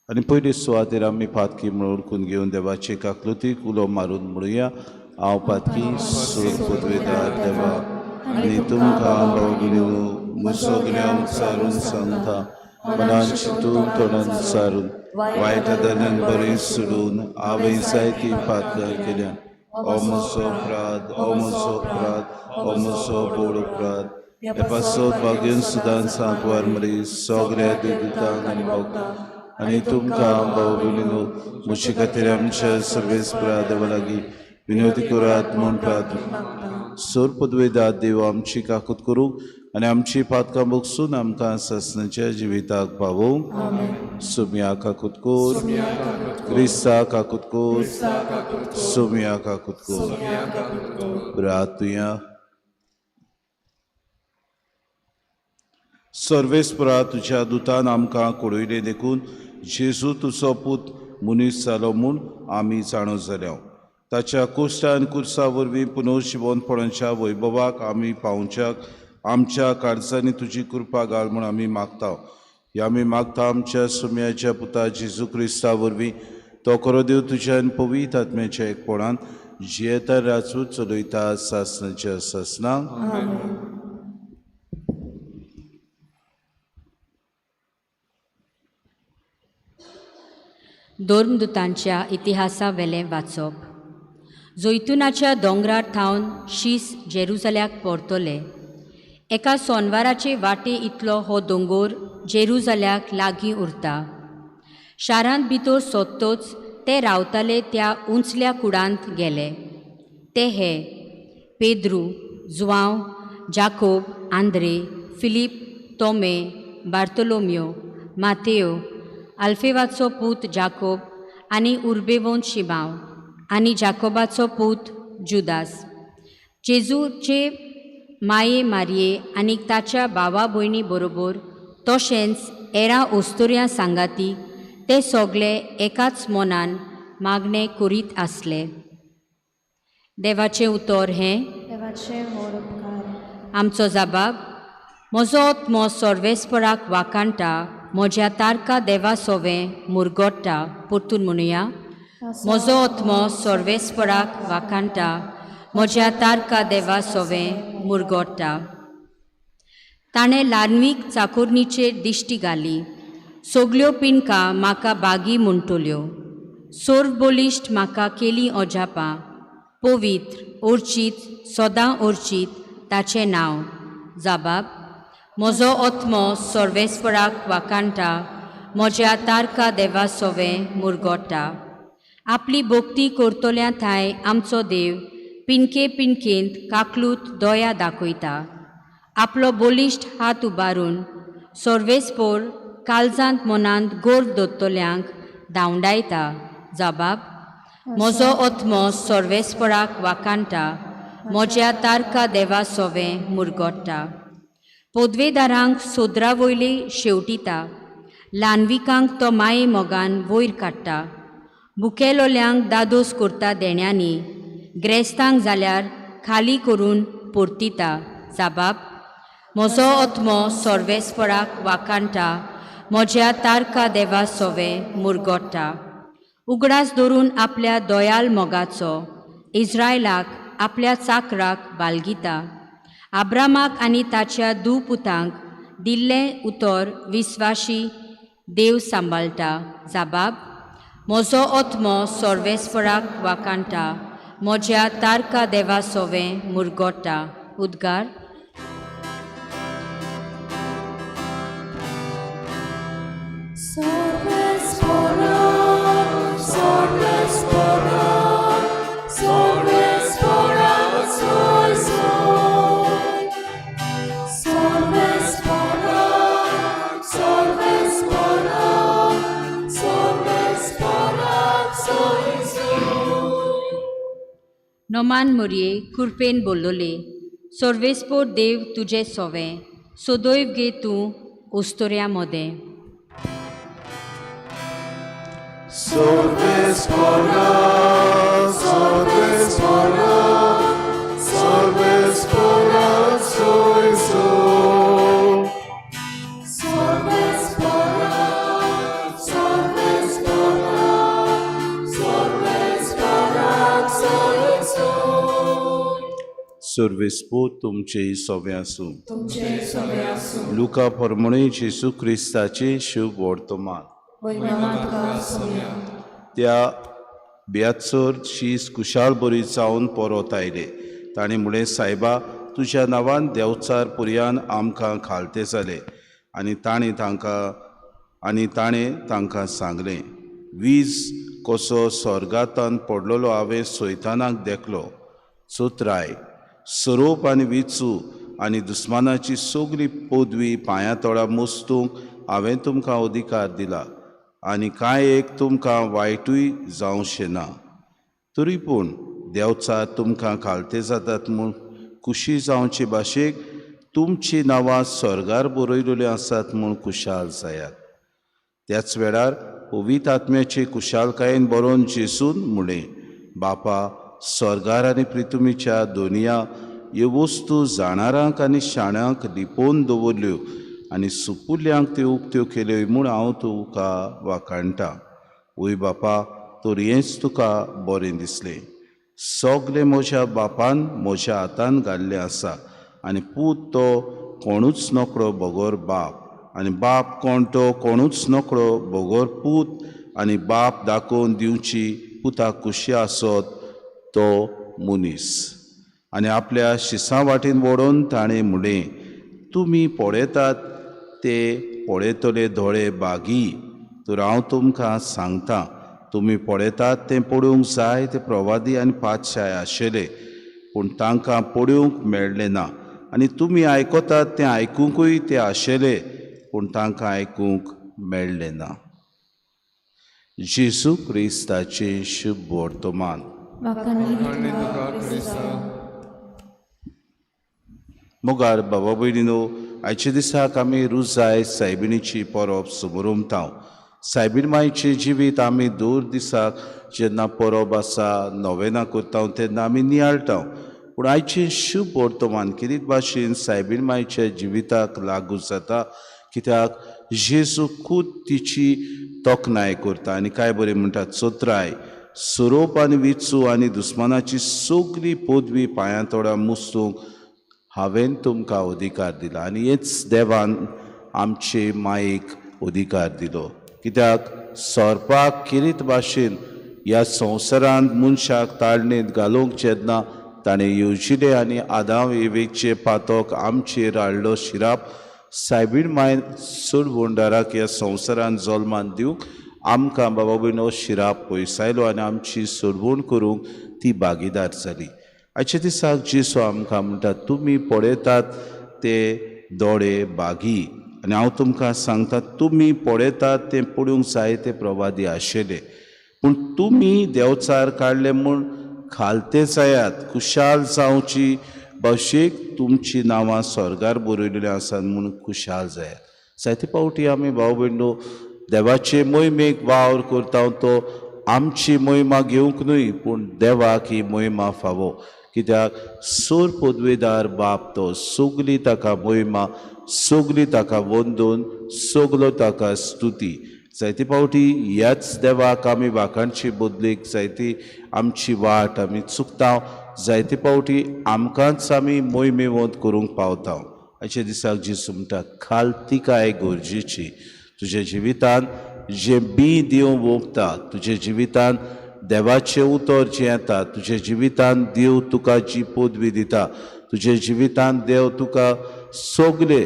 आनी पयले सुवातेर आमी पातकी म्हणून ओळखून घेवन देवाचे काकलुतीक उलो मारून म्हणुया. हांव पातकी सूर पदवेदार देवा आनी तुमकां भाव सगल्यांक सारून सांगता, मनान चिंतून तोंडान सारून वायट दल्यान बरें सोडून हांवें जायतीं पातकां केल्या. ओ म्हजो अपराध, ओ म्हजो अपराध, ओ म्हजो व्हड अपराध. हे पासत भाग्यन सुदान सांकवार मरी सगळ्या देवदूतांक आनी भक्तांक आनी तुमकां भाव भयणीनो म्हजे खातीर आमच्या सर्वेस्परा देवा लागीं विनवती करात म्हूण प्रार्थना. सोर पदवेदार देव आमची काकूत करूंक आनी आमची पातकां भोगसून आमकां सासणाच्या जिविताक पावोवंक. सुमिया काकूत कोर, क्रिस्ता काकूत कोर, सुमिया काकूत कोर. प्रार्थुया. सर्वेस्परा तुज्या दुतान आमकां कळयलें देखून जेजू तुजो पूत मनीस जालो म्हूण आमी जाणो जाल्या. ताच्या कुश्टान कुर्सा वरवीं पुनर्जिवनपणाच्या वैभवाक आमी पावोवच्याक आमच्या काळजांनी तुजी कृपा घाल म्हूण आमी मागता. ह्या आमी मागता आमच्या सुम्याच्या पुता जेजू क्रिस्ता वरवीं. तो खरो देव तुज्या आनी पवित्र आत्म्याच्या एकपणान जियेता राजू चलयता सासणाच्या सासणाक. धर्मदूतांच्या इतिहासा वेलें वाचप. जैतुनाच्या दोंगरार थावन शीस जेरुजाल्याक परतले. एका सोनवाराचे वाटे इतलो हो दोंगोर जेरुजाल्याक लागीं उरता. शारांत भितर सोदतोच ते रावताले त्या उंचल्या कुडांत गेले. ते हे पेद्रू, जुवांव, जाकोब, आंद्रे, फिलीप, तोमे, बार्तोलोमियो, मातेयो, आल्फेवाचो पूत जाकोब आनी उर्बेवंत शिमाव आनी जाकोबाचो पूत जुदास. जेजूचे माये मारये आनी ताच्या भावा भयणी बरोबर तशेंच एरा ओस्तोर्या सांगाती ते सगळे एकाच मनान मागणें करीत आसले. देवाचें उतर हें. देवाचे व्हड उपकार. आमचो जबाब. म्हजो आत्मो सर्वेस्पराक वाखाणटा, म्हज्या तारका देवा सोवें मुरगोट्टा. परतून म्हणुया. म्हजो आत्मो सर्वेस्पराक वाखाणटा, म्हज्या तारका देवा सोवें मुरगोट्टा. ताणें ल्हानवीक चाकोरणीचेर दिश्टी घाली. सगल्यो पिनकां म्हाका बागी म्हणटल्यो. सर्व बळिश्ट म्हाका केली अजापां. पवित्र ओर्चीत सदां ओर्चीत ताचें नांव. जबाब. म्हजो आत्मो सर्वेस्पराक वाखाणटा, म्हज्या तारका देवा सोवें मुरगोट्टा. आपली भक्ती करतल्या थांय आमचो देव पिनके पिनकेंत काकलूत दया दाखयता. आपलो बळिश्ट हात उबारून सर्वेस्पोर काळजांत मनांत गोर्व दवरतल्यांक धांवडायता. जबाब. म्हजो आत्मो सर्वेस्पराक वाखाणटा, म्हज्या तारका देवा सोवें मुरगोट्टा. पदवेदारांक सोदरा वयले शेवटिता. ल्हानविकांक तो माये मोगान वयर काडटा. भुकेलोल्यांक दादोस करता देण्यांनी. ग्रेस्तांक जाल्यार खाली करून परतिता. जबाब. म्हजो आत्मो सर्वेस्पराक वाखाणटा, म्हज्या तारका देवा सोवें मुरगोट्टा. उगडास धरून आपल्या दयाल मोगाचो इस्रायलाक आपल्या चाकराक बालगिता. आब्रामाक आनी ताच्या दुपुतांक दिल्लें उतर विस्वाशी देव सांबाळटा. जबाब. म्हजो आत्मो सर्वेस्पराक वाखाणटा, म्हज्या तारका देवा सोवें मुरगोट्टा. उद्गार. नोमान मोरये कुरपेन बोल्लोले. सर्वेस्पोर देव तुजे सोवें सदैव गे तूं ओस्तोर्या मोदें. सर्वेस्पोर तुमचे सोवें आसूं. लुका परमणे जेजू क्रिस्ताचे शुभ वर्तमान. त्या ब्यात्सर शीस कुशाल बरी जावन परत आयले. ताणें म्हळें, सायबा, तुज्या नांवान देंवचार पुरयान आमकां खालते जाले. आनी ताणें तांकां सांगलें, वीज कसो स्वर्गांतान पडलेलो हांवें सैतानाक देखलो. चोत्राय सोरोप आनी विचू आनी दुस्मानाची सगली पदवी पांया तोळा मोस्तूंक हांवें तुमकां अधिकार दिला आनी कांय एक तुमकां वायटूय जावचें ना. तरी पूण देंवचार तुमकां खालते जातात म्हूण खुशी जावचे भाशेक तुमचीं नांवां स्वर्गार बरयलेलीं आसात म्हूण खुशाल जायात. त्याच वेळार पवित्र आत्म्याचे खुशालकायेन बरोवन जेजून म्हळें, बापा, स्वर्गार आनी पृथ्वीच्या दोनया ह्यो वस्तू जाणारांक आनी शाण्यांक लिपोवन दवरल्यो आनी सुपुल्ल्यांक त्यो उक्त्यो केल्यो म्हूण हांव तुका वाखाणटा. वय बापा, तर हेंच तुका बरें दिसलें. सगलें म्हज्या बापान म्हज्या हातान घाल्लें आसा आनी पूत तो कोणूच नकळो बगर बाप, आनी बाप कोण तो कोणूच नकळो बगर पूत, आनी बाप दाखोवन दिवची पुताक खुशी आसत तो मनीस. आनी आपल्या शिसां वाटेन वडोवन ताणें म्हणलें, तुमी पळयतात ते पळयतले दोळे बागी, तर हांव तुमकां सांगता, तुमी पळयतात तें पळोवंक जाय ते प्रवादी आनी पातशाय आशिल्ले, पूण तांकां पळोवंक मेळ्ळें ना आनी तुमी आयकतात तें आयकुंकूय ते आशेले, पूण तांकां आयकूंक मेळ्ळें ना. जेजू क्रिस्ताचें शुभ वर्तमान. मोगार बाबा भयणीनो, आयच्या दिसाक आमी रुजाय सायबिणीची परब समोरमता. सायबीण मायचें जिवीत आमी दर दिसाक जेन्ना परब आसा नोवेनां करता तेन्ना आमी नियाळटा, पूण आयचें शुभ वर्तमान कितें भाशेन सायबीण मायच्या जिविताक लागू जाता, कित्याक जेजू खूद तिची तोखणाय करता आनी काय बरें म्हणटा, चोत्राय सोरोप आनी विचू आनी दुस्मानाची सगळी पदवी पांयां तोडा मुस्तूंक हांवें तुमकां अधिकार दिला. आनी हेच देवान आमचे मायेक अधिकार दिलो, कित्याक सोरपाक किरीत भाशेन ह्या संवसारांत मनशाक ताळणेंत घालूंक जेन्ना ताणें येवजिलें आनी आदांव एवेचे पातक आमचेर हाडलो शिराप, सायबीण मायन सोडवणदाराक ह्या संवसारांत जल्मान दिवंक आमकां बाबा भयणो शिराप पयसायलो आनी आमची सोडवण करूंक ती भागीदार जाली. आयच्या दिसाक जेजू आमकां म्हणटा, तुमी पळयतात ते दोळे बागी, आनी हांव तुमकां सांगता तुमी पळयतात ते पळोवंक जाय ते प्रवादी आशिल्ले, पूण तुमी देंवचार काडले म्हूण खालते जायात, खुशाल जावची बशेक तुमची नांवां स्वर्गार बरयलेलीं आसात म्हूण खुशाल जायात. जायते फावटी आमी भाव भयणो देवाचे मोहिमेक वावर करता तो आमची मोहिमा घेवंक न्हय, पूण देवाक ही मोहिमा फावो, कित्याक सोर पदवेदार बाप तो सगली ताका मोहिमा, सगली ताका वंदून, सगलो ताका स्तुती. जायते फावटी ह्याच देवाक आमी वाखाणची बदलेक जायती आमची वाट आमी चुकता, जायते फावटी आमकांच आमी मोहिमेवंत करूंक पावता. आयच्या दिसाक जेजू म्हणटा, खालतिकाय गरजेची. तुज्या जिवितांत जें बी देव वोंपता, तुज्या जिवितांत देवाचें उतर जें येता, तुज्या जिवितांत देव तुका जी पदवी दिता, तुज्या जिवितांत देव तुका सगळे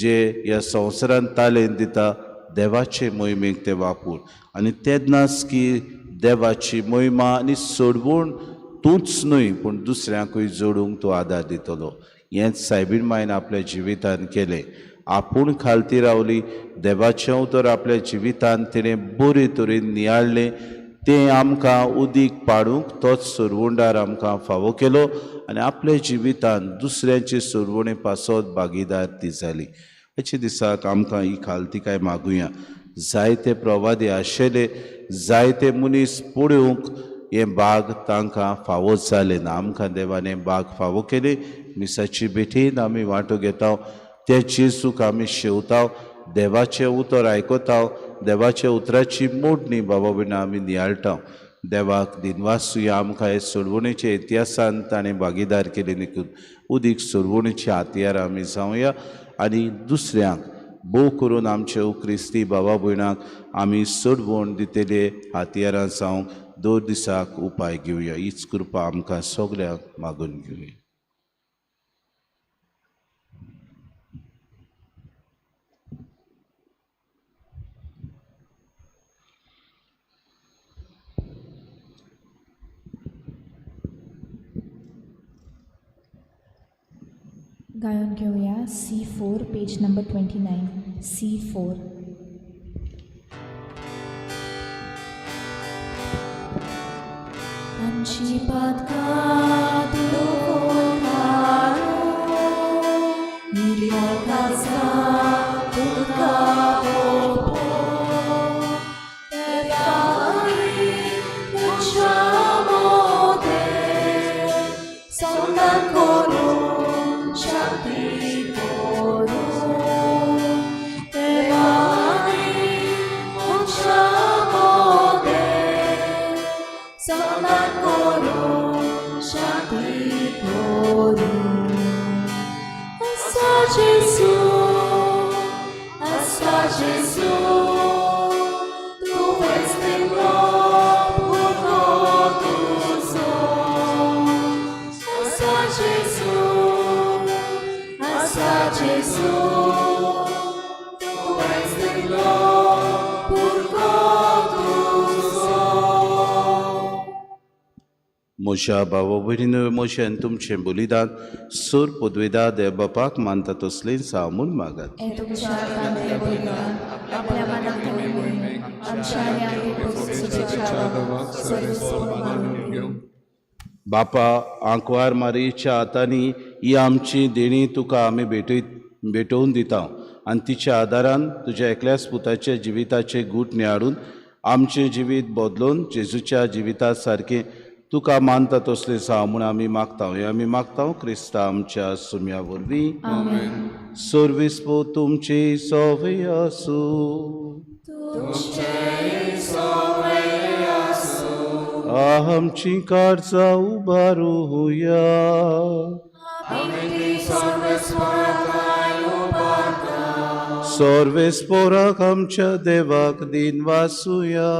जे ह्या संवसारांत तालेंत दिता, देवाचे मोहिमेक ते वापर. आनी तेन्नाच की देवाची मोहिमा आनी सोडवण तूंच न्हय पूण दुसऱ्यांकूय जोडूंक तूं आदार दितलो. हेंच सायबीण मायन आपल्या जिवितांत केलें. आपूण खालती रावली, देवाचें उतर आपल्या जिवितांत तिणें बरे तरेन नियाळ्ळें, तें आमकां उदीक पाडूंक तोच सोरवणदार आमकां फावो केलो आनी आपल्या जिवितांत दुसऱ्यांचे सोरवणे पासत भागीदार ती जाली. आयच्या दिसाक आमकां ही खालतिकाय मागुया. जायते प्रवादी आशिल्ले, जायते मनीस पळोवंक हें बाग तांकां फावो जालें ना, आमकां देवान हें बाग फावो केलें. मिसाची भेटेन आमी वांटो घेता, त्या जेजूक आमी शेवता, देवाचें उतर आयकता, देवाच्या उतराची मोडणी बाबा भयणा आमी नियाळटा. देवाक दिनवासुया आमकां हे सोडवणेच्या इतिहासान ताणें भागीदार केले देखून उदीक सोडवणेची हातयार आमी जावया आनी दुसऱ्यांक भोव करून आमचे क्रिस्ती बाबा भयणाक आमी सोडवण दितले हातयारां जावंक दर दिसाक उपाय घेवया. हीच कृपा आमकां सगल्यांक मागून घेवया. गायन घेऊया C4 page number 29 C4. आमची पातकां तूं काडून, निर्मोकाचा तुका ओंपून, देवाई मनशा मोदें समाधान करून शांती करून, देवाई मनशा मोदें समाधान करून शांती करून. आसा जेजू, आसा जेजू, तुवेंच दिलो भुरगो तुजो. आसा जेजू, आसा जेजू, तुवेंच दिलो भुरगो तुजो. म्हज्या भावा भयणीनो, म्हजें आनी तुमचें बलिदान सोर पदवेदा देव बापाक मानता तसलें जावं म्हूण मागात. बापा, आंकवार मारयेच्या हातांनी ही आमची देणी तुका आमी भेटोवन दिता आनी तिच्या आदारान तुज्या एकल्याच पुताच्या जिविताचे गूट निहाळून आमचें जिवीत बदलून जेजूच्या जिविता सारकें तुका मानता तसलें जावं म्हूण आमी मागता. हें आमी मागता क्रिस्ता आमच्या सुम्या वरवीं. सर्वीस पो तुमची सवय आसूं. आमची कार्जा उबारुया. सर्वेस्पोराक आमच्या देवाक दिन वासुया.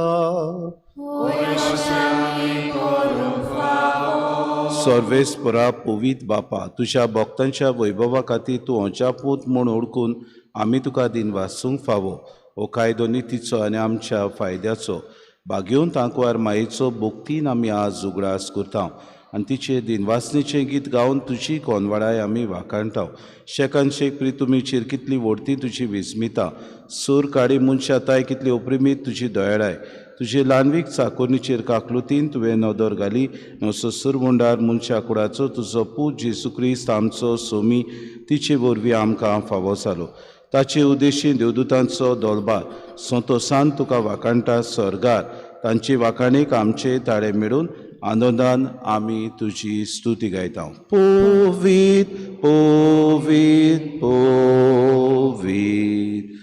सर्वेस्पोरा पवित्र बापा, तुज्या भक्तांच्या वैभवा खातीर तूं होच्या पूत म्हूण ओळखून आमी तुका दिन वासूंक फावो. हो कायदो नितीचो आनी आमच्या फायद्याचो भागेवन तांकवार मायेचो भक्तीन आमी आज उगडास करता आनी तिचे दिनवासनीचें गीत गावन तुजी कोनवाडाय आमी वाखाणटा. शेकान शेक प्रितुमीचेर कितली व्हडती तुजी विस्मिता, सूर काडी मनशां ताय कितली ओप्रिमीत तुजी दयाळाय. तुजे ल्हानवीक चाकोरणीचेर काकलुतीन तुवें नदर घाली नसो सुरमुंडार मनशा कुडाचो तुजो पूत जेजू क्रिस्त आमचो सोमी तिचे वरवीं आमकां फावो जालो. ताचे उद्देशी देवदूतांचो दोलबार संतोसान तुका वाखाणटा स्वर्गार. तांची वाखाणीक आमचे ताळे मेळून आनंदान आमी तुजी स्तुती गायता. पवित्र पवित्र पवित्र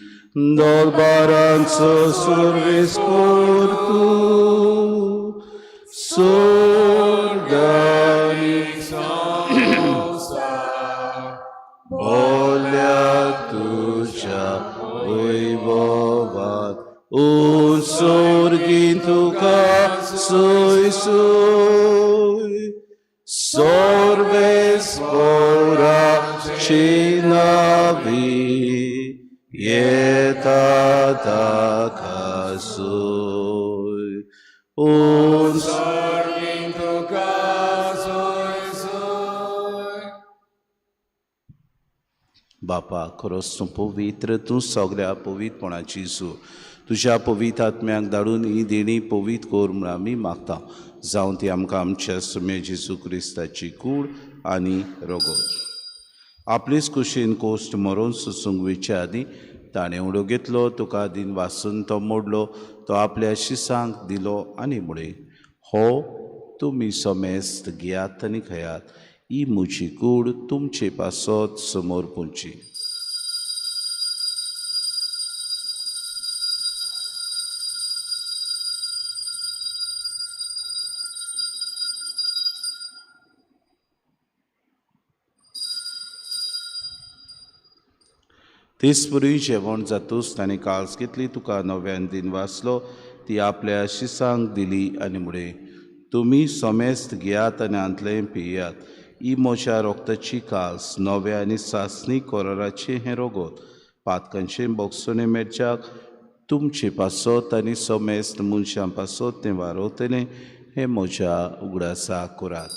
दरबारांचो सर्वीस करतू सोर्गानी बोल्या तुज्या वैभवात सोर्गीन तुका सोय सोय सर्वेस्पोराची नावी येता ताका सोय. सोर्गीन तुका सोय सोय. बापा, खरोच तूं पवित्र, तूं सगळ्या पवित्रपणाची सूर. तुज्या पवित्र आत्म्याक धाडून ही देणी पवित्र कर म्हूण आमी मागता. जावं ती आमकां आमच्या सुमे जेजू क्रिस्ताची कूड आनी रगत. आपलेच कुशीन कोश्ट मरोन सोसूंक वयचे आदीं ताणें उडो घेतलो, तुका दिन वासून तो मोडलो, तो आपल्या शिसांक दिलो आनी म्हळें, हो तुमी समेस्त घेयात आनी खयात, ही म्हजी कूड तुमचे पासत समोर पुंची. तेच पुरी जेवण जातूच ताणें काल्स घेतली, तुका नव्यान दिन वाचलो, ती आपल्या शिसांक दिली आनी म्हळें, तुमी समेस्त घेयात आनी हांतलें पियात, ही म्हज्या रोगताची काल्स नव्या आनी सासणी कोराराचें हें रोगत पातकांचें बोगसणें मेळच्याक तुमचे पासत आनी समेस्त मनशां पासत तें वारोवतलें, हें म्हज्या उगडासा करात.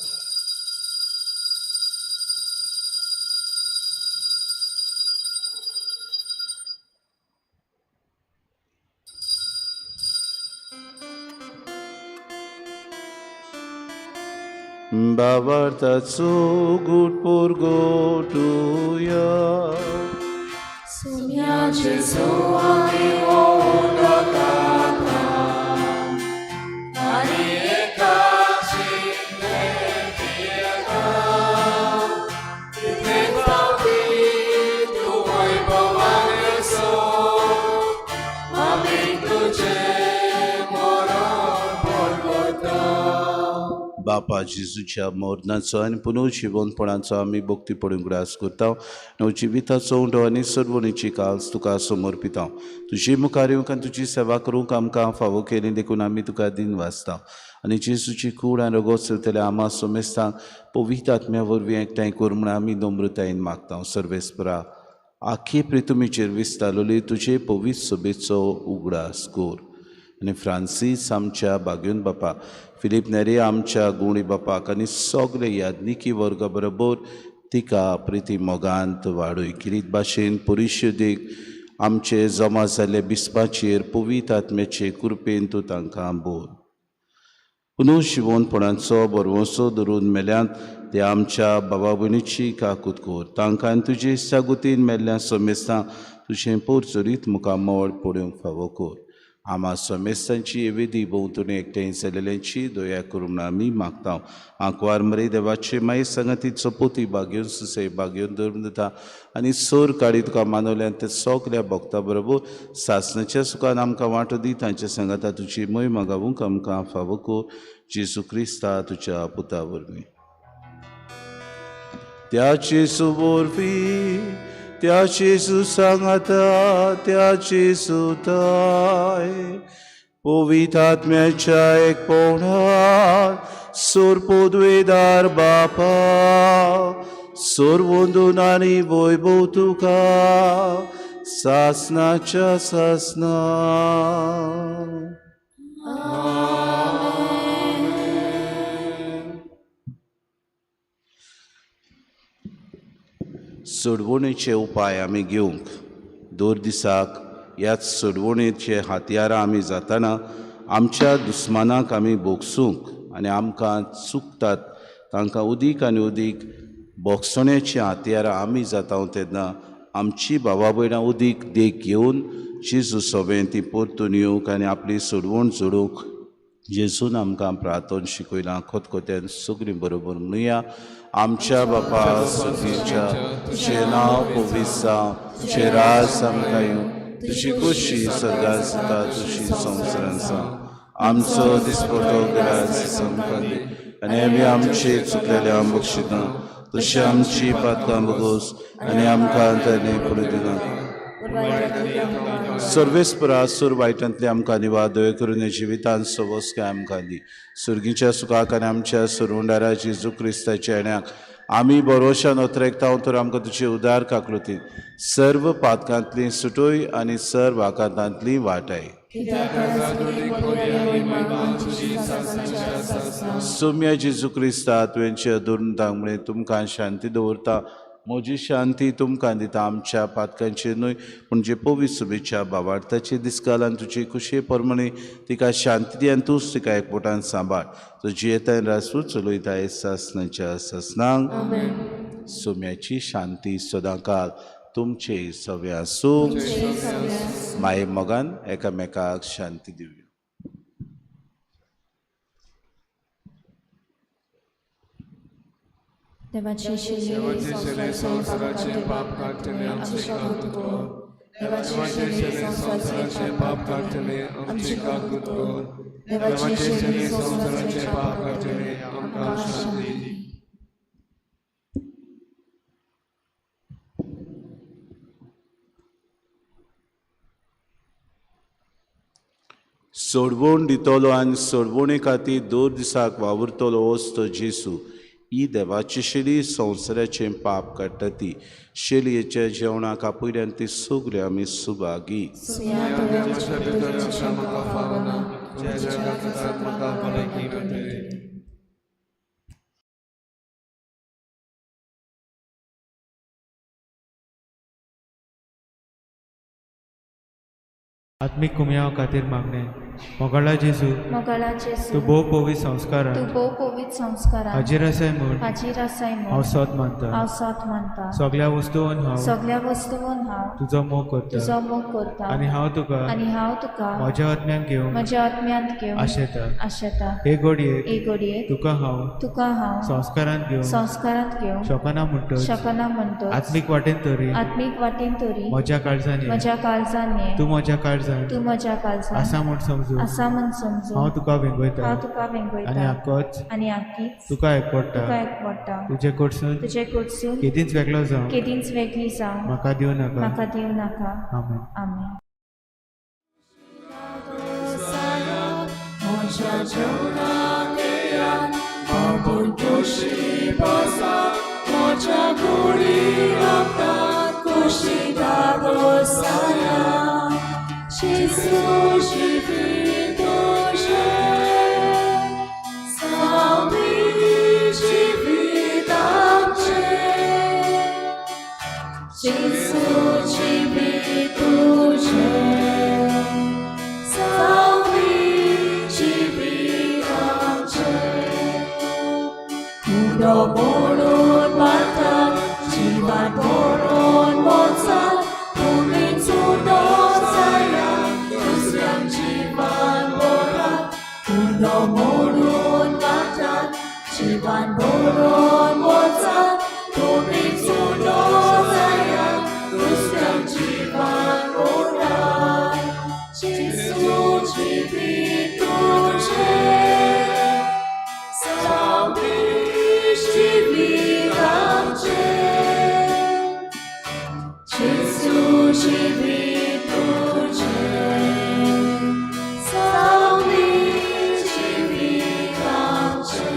बाबार्थाचो गूट पुरगोटुया. बापा जेजूच्या मरणाचो आनी पुनर्जिवनपणाचो आमी भक्ती पडून उगडास करता. नव जिविताचो उंडो आनी सर्वणीची काल्स तुका समर्पिता. तुजी मुखार येवंक आनी तुजी सेवा करूंक आमकां फावो केली देखून आमी तुका दिन वाचता. आनी जेजूची कूड आनी रगत चलतल्या आमा सोमेस्तांक पवित्र आत्म्या वरवीं एकठांय कर म्हूण आमी नम्रतायेन मागता. सर्वेस्परा, आखी प्रितुमीचेर विस्तारलेली तुजे पवित्र सभेचो उगडास कर आनी फ्रांसीस आमच्या बागेवन बापा, फिलीप नेरी आमच्या गुणी बापाक आनी सगळे याज्ञिकी वर्गा बरोबर तिका प्रिती मोगांत वाडय. किरीत भाशेन परिशुदीक आमचे जमा जाल्ले बिस्पाचेर पवित्र आत्म्याचे कृपेन तूं तांकां बोर. पुनू शिवोनपणाचो बरवसो धरून मेल्यांत ते आमच्या बाबा भयणीची काकूत कर. तांकां तुजे सागुतीन मेल्ल्या समेस्तां तुजें पोरचरीत मुखामळ पळोवंक फावो कर. आमा समेस्तांची विधी भोंवतणी एकठांय जाल्ल्यांची दया करूं म्हूण आमी मागता. आंकवार मरे देवाचे माई सांगातीचो पोती बागेवन सुसे बागेवन धरून दिता आनी सोर काडी तुका मानवल्यान ते सगल्या भक्ता बरोबर सासणाच्या सुखान आमकां वांटो दी. तांच्या सांगाता तुजी मोहिमा गावूंक आमकां फावो कर. जेजू क्रिस्ता तुज्या पुता वरवीं. त्या जेजू वरवीं, त्या जेजू सांगाता, त्या जेजू ताय पवित्र आत्म्याच्या एकपणान सोर पदवेदार बापा सोर वंदून आनी वैभव तुका सासनाच्या सासना. सोडवणेचे उपाय आमी घेवंक दर दिसाक ह्याच सोडवणेचे हातयारां आमी जाताना आमच्या दुस्मानाक आमी भोगसूंक आनी आमकां चुकतात तांकां उदीक आनी उदीक भोगसण्याची हातयारां आमी जाता तेन्ना आमची भावा भयणां उदीक देख घेवन जेजू सोबेन ती परतून येवंक आनी आपली सोडवण जोडूंक जेजून आमकां प्रार्थन शिकयलां. खतखत्यान सगळीं बरोबर म्हणुया. आमच्या बापा सुखीच्या तुजें नांव पवित्र जावं, तुजें राज आमकां येवं, तुजी खोशी स्वर्गांत जाता तशी संवसारांत जावं. आमचो दिसपटो ग्रास आमकां दी आनी आमी आमचे चुकलेल्या बक्षिता तशी आमची पातकां बगोस आनी आमकां ताणें पडूं दिनाका. सर्वेस्परा सूर वायटांतले आमकां निवार दया करून जिवितांत सवस्काय आमकां दी. सुर्गीच्या सुखाक आनी आमच्या सुरुंडारा जेजू क्रिस्ताच्या येण्याक आमी बरोशान अत्रेकता तर आमकां तुजे उदार काकृतीन सर्व पातकांतली सुटोय आनी सर्व आकांतांतली वाटाय. सोम्या जेजू क्रिस्ता तुवेंचे अदुर्नतांक म्हळें तुमकां शांती दवरता, म्हजी शांती तुमकां दिता. आमच्या पातकांचेर न्हय पूण जे पवित्र सुबेच्या बाबार्थाचे दिसकाल आनी तुजे खुशये प्रमाणे तिका शांती दी आनी तूंच तिका एकवटान सांबाळ. तो जियेता रासू चलयता सासनाच्या सासनांक. सोम्याची शांती सदांकाळ तुमचे सगळे आसूं. माये मोगान एकामेकाक शांती दिवया. देवाचे देवाचे संवसाराचे पाप काडटले आमचे काकूत कर. देवाचे संवसाराचे पाप काडटले आमचे काकूत कर. देवाचे संवसाराचे पाप काडटले आमकां शांती दी. सोडवण दितलो आनी सोडवणे खातीर दर दिसाक वावुरतलो वस्त जेसू ही देवाची शेली संवसाराचें पाप काडटा ती शेलयेच्या जेवणाक आपयल्यान ती सगळी आमी सुभागी. आत्मीक कुमयाव खातीर मागणें. मोगाळा जेजू, मोगाळा जेजू, तूं भोव पवित्र संस्कारान तूं भोव पवित्र संस्कारान हाजीर आसाय म्हूण हाजीर आसाय म्हूण हांव सोद मानता. हांव सोद मानता. सगल्या वस्तून हांव सगल्या वस्तून हांव तुजो मोग करता तुजो मोग करता आनी हांव तुका आनी हांव तुका म्हज्या आत्म्यान घेवन म्हज्या आत्म्यांत घेवन आशेता. आशेता. हे घडयेक हे घडयेक तुका हांव तुका हांव संस्कारांत घेवन संस्कारांत घेवन शकना म्हणटच शकना म्हणटच आत्मीक वाटेन तरी आत्मीक वाटेन तरी म्हज्या काळजान ये. म्हज्या काळजान ये. तूं म्हज्या काळजान तूं म्हज्या काळजान आसा म्हूण समजून आसा म्हूण समजून हांव तुका वेंगयता हांव तुका वेंगयता आनी आकोच आनी आकीच तुका एकवडटा. तुका एकवडटा. तुजे कडसून तुजे कडसून केदींच वेगळो जावं केदींच वेगळी जावं म्हाका दिवं नाका. म्हाका दिवं नाका. आमेन. आमेन. Jésus, je vais जिवान भरोन वचा तुमी चुनो जाया दुसऱ्यांक जिवान मोडाय जेजू जिवीत तुजें सावळी जिवीत आमचें जेजू जिवीत तुजें सावळी जिवीत आमचें.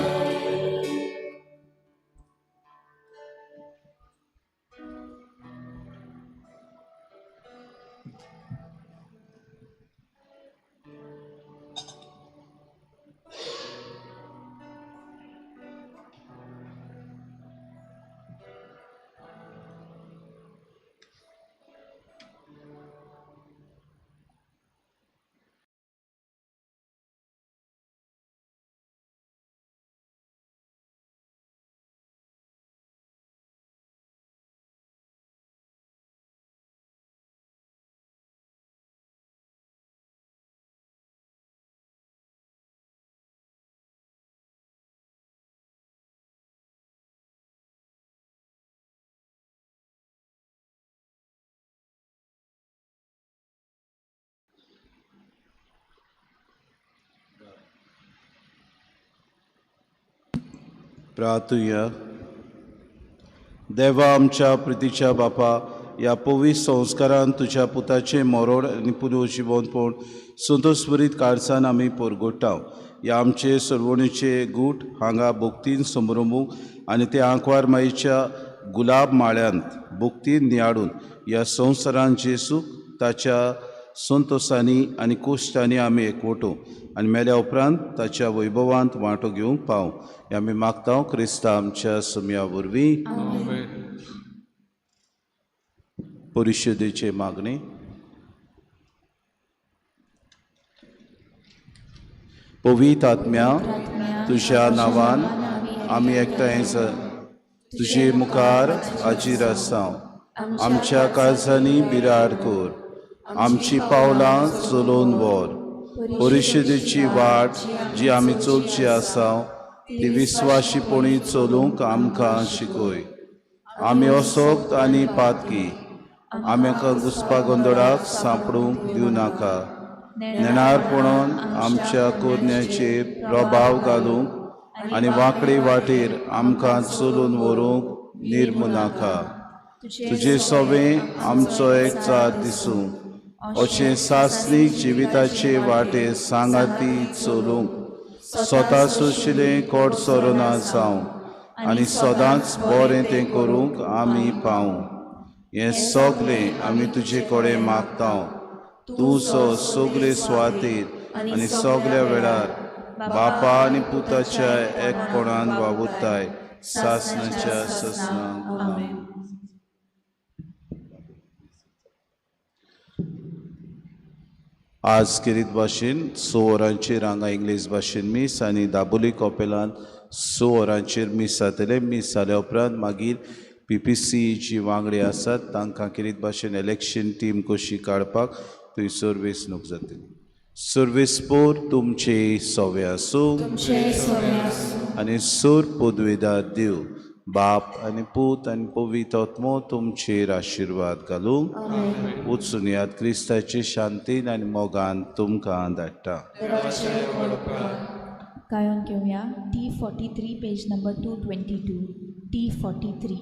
प्रार्थुया. देवा आमच्या प्रितीच्या बापा, ह्या पवित्र संस्कारान तुज्या पुताचें मरण आनी पुनर्जिवनपण संतोषभरीत काळजान आमी परगोट्टा. ह्या आमचे सरवणीचे गूट हांगा भक्तीन समरमूंक आनी ते आंकवार माईच्या गुलाब माळ्यांत भक्तीन नियाळून ह्या संवसारान जेसूक ताच्या संतोषांनी आनी कोश्टांनी आमी एकवटू आनी मेल्या उपरांत ताच्या वैभवांत वांटो घेवंक पावूं हें आमी मागता क्रिस्ता आमच्या सुमया वरवीं. परिशदेचे मागणे. पवित्र आत्म्या, तुज्या नांवान आमी एकठांय तुजे मुखार हाजीर आसा. आमच्या काळजांनी बिराड कर, आमची पावलां चलोवन व्हर. परिशदेची वाट जी आमी चलची आसा ती विस्वाशीपणी चलूंक आमकां शिकय. आमी असोक्त आनी पातकी, आमकां घुसपा गोंदळाक सांपडूंक दिवं नाका. नेणारपणान आमच्या कोरण्याचेर प्रभाव घालूंक आनी वांकडे वाटेर आमकां चलून व्हरूंक निर्मू नाका. तुजे सवें आमचो एकचार दिसूं अशें सासणीक जिविताचे वाटेर सांगाती चलूंक स्वता सुशिलें कोट सोरोना जावं आनी सदांच बरें तें करूंक आमी पावूं. हें सगलें आमी तुजे कडेन मागता. तूं सो सगले सुवातेर आनी सगल्या वेळार बापा आनी पुताच्या एकपणान वावुरताय सासणाच्या ससनाक. आज केरीत भाशेन 6 वरांचेर हांगा इंग्लीश भाशेन मीस आनी दाबोली कॉपेलान 6 वरांचेर मीस जातलें. मीस जाल्या उपरांत मागीर PPC जी वांगडी आसात तांकां केरीत भाशेन इलेक्शन टीम कशी काडपाक थंयसर वेंचणूक जातली. सर्वेस पोर तुमचे सवे आसूं आनी सोर पदवेदार देव बाप आनी पूत आनी पवित्र आत्मो तुमचेर आशिर्वाद घालूंक. वचून याद क्रिस्ताचे शांतीन आनी मोगान तुमकां धाडटा. गायन घेवया T43 page number 222 T43.